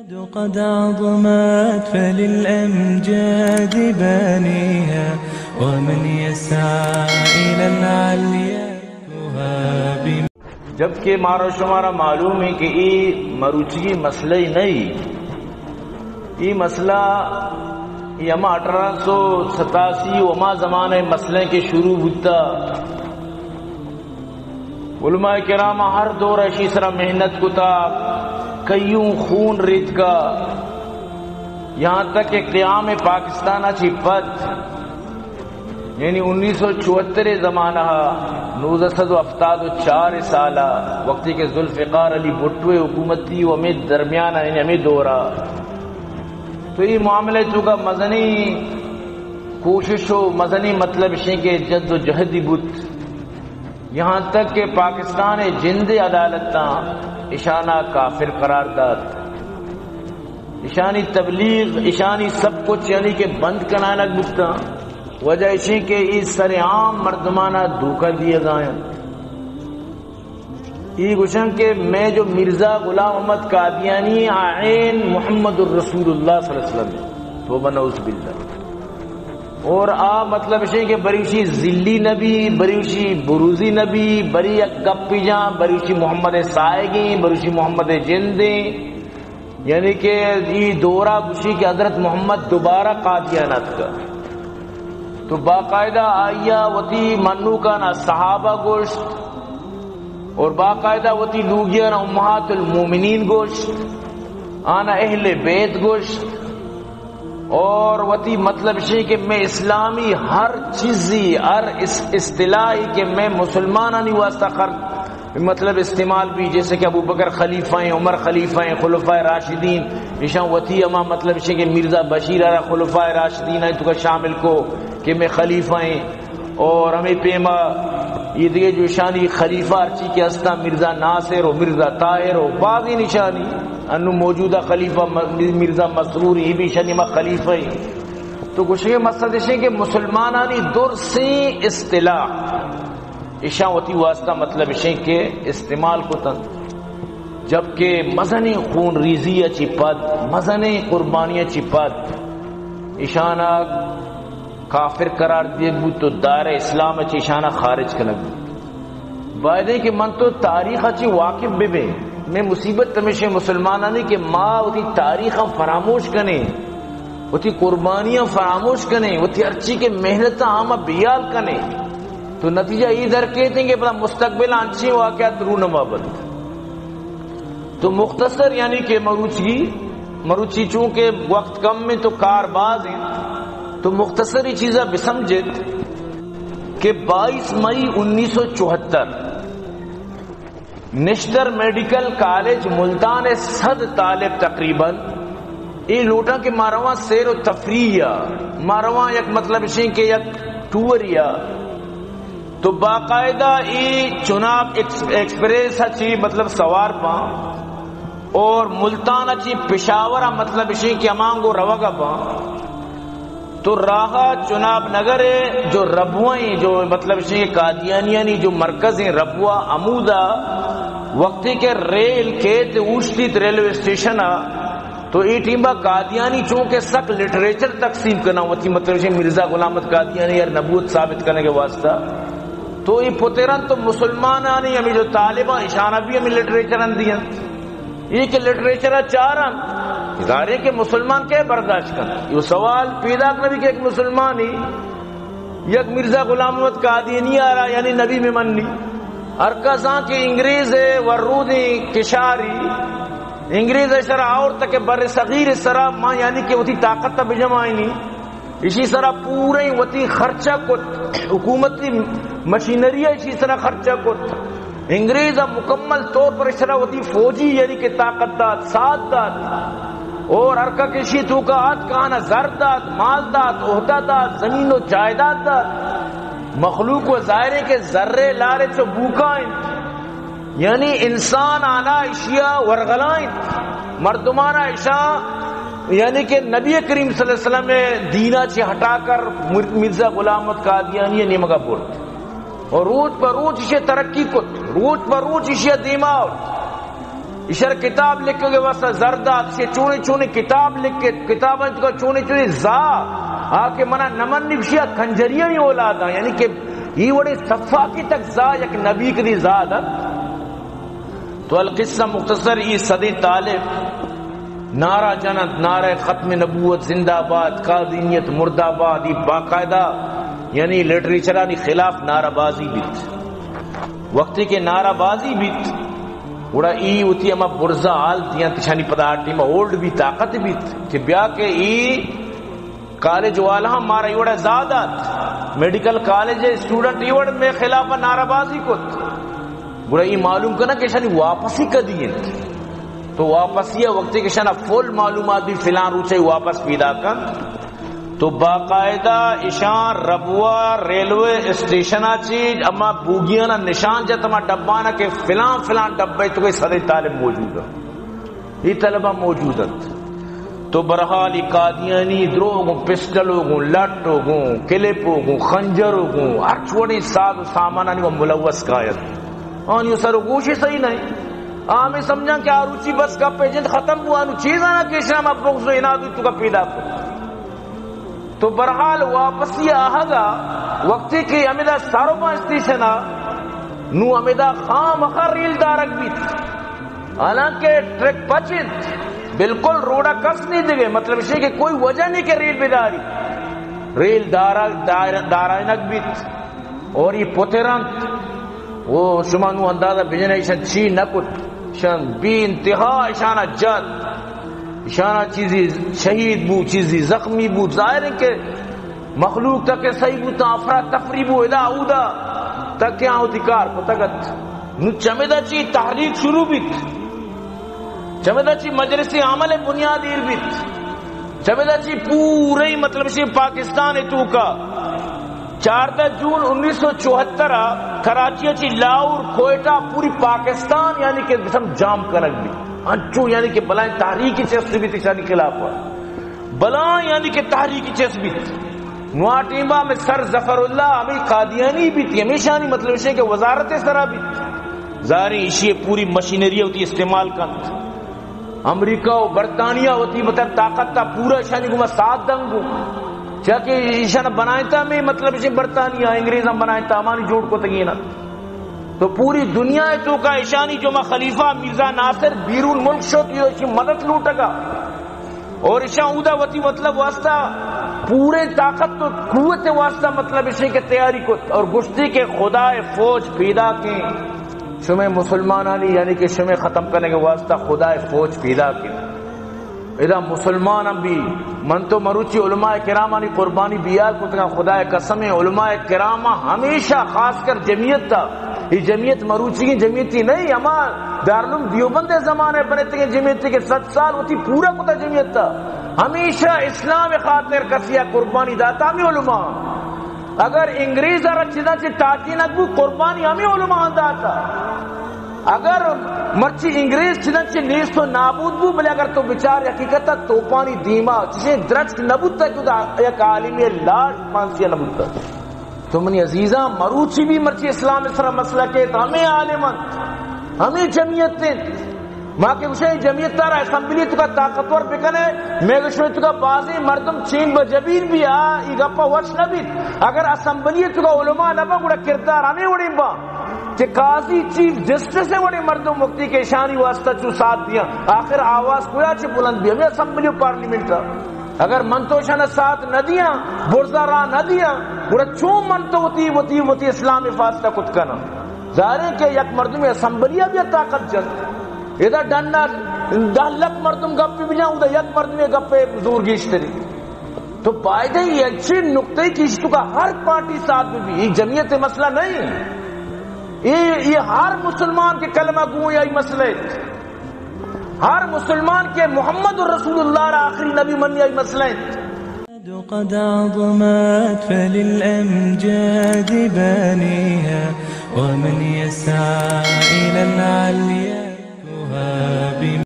قد عظمت فللأمجاد بانيها، ومن يسعى إلى العليا يهاب. جبکہ مارا شمارا معلوم ہے کہ اے مروچی مسئلہ ہی نہیں. اے مسئلہ اے ہما اٹھارہ سو ستاسی و ہما زمانہ مسئلہ کہ شروع بوتا. علماء کرام ہر دور اشی سرا محنت کتا، کئیوں خون ریتکا، یہاں تک کہ قیام پاکستان چی پد، یعنی انیس سو چوہتر زمانہ، نوزدہ سد و ہفتاد و چار سالہ، وقتی کہ ذوالفقار علی بھٹو حکومت تھی، و ہمیں درمیان، یعنی ہمیں دورہ، تو یہ معاملہ تو کا مزنی کوشش و مزنی مطلب شیں کہ جد و جہدی بوت. یہاں تک کہ پاکستان جند عدالتاں اشانا کافر قرار دات، اشانی تبلیغ، اشانی سب کچھ یعنی کہ بند کنانک بوتاں. وجہ اشیں کہ اے سر عام مردمانا دھوکہ دیے گائیں. اے گوشن کہ میں جو مرزا غلام محمد قادیانی آئین محمد الرسول اللہ صلی اللہ علیہ وسلم ہے. توبہ نعوذ باللہ. اور آ مطلب شے کہ بریشی ذلی نبی، بریشی بروزی نبی، بری یک گپی جان، بریشی محمد سائگیں، بریشی محمد جندیں. یعنی کہ ای دورہ گوشی کہ حضرت محمد دوبارہ قادیان اتکا. تو باقاعدہ آئیا وتی منوکانا صحابہ گوشت، اور باقاعدہ وتی لوگیان امہات المومنین گوشت، آنا اہل بیت گوشت، اور وتی مطلب شے کہ میں اسلامی ہر چیزی، ہر اس-، اصطلاحی کہ میں مسلمانانی واسطہ خر-، مطلب استعمال بھی، جیسے کہ ابو بکر خلیفہ ہیں، عمر خلیفہ ہیں، خلفائے راشدین، ایشاں وتی ہما مطلب شے کہ مرزا بشیر آرا خلفائے راشدین ہیں تو کا شامل کو کہ میں خلیفہ ہیں. اور ہمیں پیما یہ دیگه جو شانی خلیفہ ہرچی کہ ہستا، مرزا ناصر و مرزا طاہر و بعضی نشانی انو موجودہ خلیفہ م-، مرزا مسرور، یہ بھی شانی ما خلیفہ ہیں. تو گوشے مقصد اشیں کہ مسلمانانی درسیں اصطلاح اشاں وتی واسطہ مطلب اشیں کہ استعمال کتن، جبکہ مزنیں خون ریزی چی پد، مزنیں قربانی چی پد اشانا کافر قرار دیگ بوت و دائرہ اسلام چی اشانا خارج کنگ بوت. بایدیں کہ من تو تاریخ چی واقف ببیں. میں مصیبت ہمیشہ مسلمانانی کہ ما وتی تاریخ فراموش کنیں، وتی قربانیاں فراموش کنیں، وتی ہرچی کہ محنت آما بیال کنیں، تو نتیجہ یہ در کیت کہ پدا مستقبل انچیں واقعات رونما بنت. تو مختصر یعنی کہ مروچی، مروچی چونکہ وقت کم میں تو کار باز ہیں، تو مختصر ہی چیزا بسمجھت کہ بائیس مئی انیس سو چوہتر نشتر میڈیکل کالج ملتان ء صد طالب تقریباً اے لوٹاں کہ ما رواں سیر و تفریح یا ما رواں یک مطلب اشیں کہ یک ٹور یا تو باقاعدہ اے چناب ایکس-، ایکسپریس چی مطلب سوار باں اور ملتان چی پشاور مطلب اشیں کہ ہمانگو روگا باں. تو راہ چناب نگر ہے جو ربوہ ہیں، جو مطلب شے قادیانیانی جو مرکز ہیں ربوہ، ہمودا وقتی کہ ریل کیت اوشتیت ریلوے اسٹیشن آ، تو اے ٹیمبا قادیانی چونکہ سک لٹریچر تقسیم کنا وتی مطلب شے مرزا غلام محمد قادیانی یار نبوت ثابت کرنے کے واسطہ، تو اے پترن تو مسلمانانی ہمیں جو طالبان اشانہ بھی ہمیں لٹریچر اندی ہیں. یہ کہ لٹریچر چارن، ظاہر ہے کہ مسلمان کے برداشت کن. یہ سوال پیدا نبی کہ ایک مسلمانی یک مرزا غلام محمد قادیانی آرا یعنی نبی میں مننی. ہر کساں کہ انگریز ہے ورودی کشاری، انگریز ہے سرا اور تک بر صغیر سرا ما یعنی کہ وتی طاقت بجمائنی. اشی سرا پورے وتی خرچہ کت، حکومتی مشینری اشی سرا خرچہ کت. انگریز مکمل طور پر اشرا وتی فوجی یعنی کہ طاقت دات، ساتھ دات، اور ہر کا کشی تو کا آت کانا زر دات، مال دات، عہدہ دات، زمین و جائیداد دات. مخلوق و ظاہرے کہ زرے لارے چو بوکا انت. یعنی انسان آنا اشیا ورغلائیں، مردمانا اشاں یعنی کہ نبی کریم صلی اللہ علیہ وسلم دینا چہ ہٹا کر مر-، مرزا غلام محمد قادیانی نیمگا برت اور روچ پہ روچ اشی ترقی کت، روچ پہ روچ اشی دیما آورت. ایشر کتاب لکھگ ءِ واسطہ زر دات، ایشی چونیں چونیں کتاب لکھت، کتاباں توکا چونیں چونیں زا، آ کہ منا نمن نکشیا کنجریانی اولاداں، یعنی کہ ای وڑیں صفاقی تک زا یک نبی کدی زا دات۔ تو القصہ مختصر، ای صدی طالب نعرہ جنت، نعرہ ختم نبوت زندہ باد، قادیانیت مردہ باد، ای باقاعدہ یعنی لٹریچرانی خلاف نعرہ بازی بیت۔ وقتی کہ نعرہ بازی بیت، گڑا ای وتی ہما برزا حال دیاں، تشانی پدا آ ٹیم ہولڈ بیت، طاقت بیت کہ بیا کہ ای کالج والا ہم مارا ای وڑا زا دات، میڈیکل کالج اسٹوڈنٹ ای وڑ مئے خلاف نعرہ بازی کت۔ گڑا ای معلوم کنا کہ اشانی واپسی کدی انت۔ تو واپسی ءَ وقتی کہ اشانا فل معلومات بی، فلان روچے واپس پیدا کن، تو باقاعدہ اشان ربوہ ریلوے اسٹیشن ءَ چی اما بوگیانا نشان جت، اما ڈبانا کہ فلان فلان ڈبے تو کہ صدی طالب موجود انت، ای طلبہ موجود انت۔ تو برحال ای قادیانی دروغ گوں، پسٹل گوں، لٹ گوں، کلپ گوں، خنجر گوں، ہر چوڑیں ساز و سامانانی و ملوث کایت۔ آنی سر و گوشی صحیح نہیں۔ آ ہمیں سمجھاں کہ آ روچی بس گپ جند ختم بو، آنو چیز آنا کہ شام اب بغض و عناد تو کا پیدا کو۔ تو برحال واپسی آہگا وقتی کہ ہمیدا ساروبان اسٹیشن آ، نو ہمیدا خام خا ریل دارگ بیت۔ حالانکہ ٹریک پچ انت، بالکل روڈا کس نہیں دگے، مطلب اسی کہ کوئی وجہ نہیں کہ ریل بداری۔ ریل دارا، دار، دارائنگ بیت اور یہ پترنت۔ وہ شما نو اندازہ بجنے ایشان چی نہ کت، ایشان بی انتہا ایشانا جت، ایشانا چیزی شہید بو، چیزی زخمی بو۔ ظاہر ہے کہ مخلوق تک صحیح بوتا، افراتفری بو، ادا اودا تک یہاں ادھیکار کتگت۔ نو چمیدا چی تحریک شروع بیت، چمیدا چی مجلس عمل بنیاد ایر بیت، چمیدا چی پورے مطلب شی پاکستان توکا چاردہ جون انیس سو چوہتر کراچی چی لاہور کوئٹہ پوری پاکستان یعنی کہ سم جام کنگ بیت۔ انچو یعنی کہ بلائیں تحریک چست بیت اشانی خلاف۔ بلاں یعنی کہ تحریک چست بیت۔ نو آ ٹیما ہمیں سر ظفر اللہ ہمیں قادیانی بیت، ہمیشانی مطلب ہے کہ وزارت سرا بیت۔ ظاہر ہے ایشی پوری مشینری ہوتی استعمال کنت۔ امریکہ و برطانیہ وتی مطلب طاقت تا پورا ایشانی گما ساتھ دنگو۔ چیا کہ ایشان بنائیتا میں مطلب ایشی برطانیہ، انگریزاں بنائیتا، ہمانی جوڑ کو تگینا۔ تو پوری دنیا توکا ایشانی جو ما خلیفہ مرزا ناصر بیرون ملک شد، یہ ایشی مدد لوٹگا۔ اور ایشاں اودا وتی مطلب واسطہ پورے طاقت و قوت واسطہ مطلب اشی کہ تیاری کت اور گشتی کہ خدا فوج پیدا کیں شمے مسلمانانی، یعنی کہ شمے ختم کرنے کے واسطہ خدا فوج پیدا کیں۔ ادا مسلمان ہم بھی، من تو مروچی علماء کرامانی قربانی بیال کتگاں، خدا قسم علماء کرام ہمیشہ خاص کر جمعیت تا، یہ جمعیت مروچی کی جمعیتی نہیں، ہما دارالعلوم دیوبند زمانے بنتگیں جمعیتی کہ صد سال وتی پورا کتا جمعیت تا۔ ہمیشہ اسلام خاطر کسی قربانی داتا ہمیں علماء۔ اگر انگریز را چدا چی تاکینت بو، قربانی ہمیں علماء داتا۔ اگر مرچی انگریز چدا چی نیست و نابود بو، بلے اگر تو بچار حقیقت توپانی دیما چشیں درچک نبوتا کہ یک عالمی لاش پانسیا نبوتا۔ تو منی عزیزاں، مروچی بھی مرچی اسلام سرا مسئلہ کہ ہمیں عالم انت، ہمیں جمعیت انت۔ ما کہ گوشیں جمعیت تارا اسمبلی توکا طاقتور بکنے، میں گوشیں توکا بازیں مردم چین بہ جبین بھی آ، ای گپا وش نہ بیت۔ اگر اسمبلی توکا علماء نہ با، گڑا کردار ہمیں وڑیں با کہ قاضی چیف جسٹس وڑیں مردم وقتی کہ اشانی واسطہ چو ساتھ دیاں، آخر آواز کویا چے بلند بھی؟ ہمیں اسمبلی و پارلیمنٹ تا۔ اگر من تو اشانا ساتھ نہ دیاں، برزا راہ نہ دیاں، گڑا چون من تو وتی، وتی، وتی اسلام حفاظت کت کناں؟ ظاہر ہے کہ یک مردم اسمبلی بھی طاقت جنت۔ ادا ڈنا دہ لکھ مردم گپی بجان، ادا یک مردم گپے زور گیشتری۔ تو بایدے یہ اچھے نقطے کی اشی توکا ہر پارٹی ساتھ بھی، یہ جمعیت مسئلہ نہیں۔ یہ، یہ ہر مسلمان کے کلمہ گو یا یہ مسئلہ ہے۔ ہر مسلمان کے محمد رسول اللہ را آخری نبی منی آئی مسئلہ انت۔ قد عظمت فللأمجاد بانيها، ومن يسعى إلى العليا يدركها بما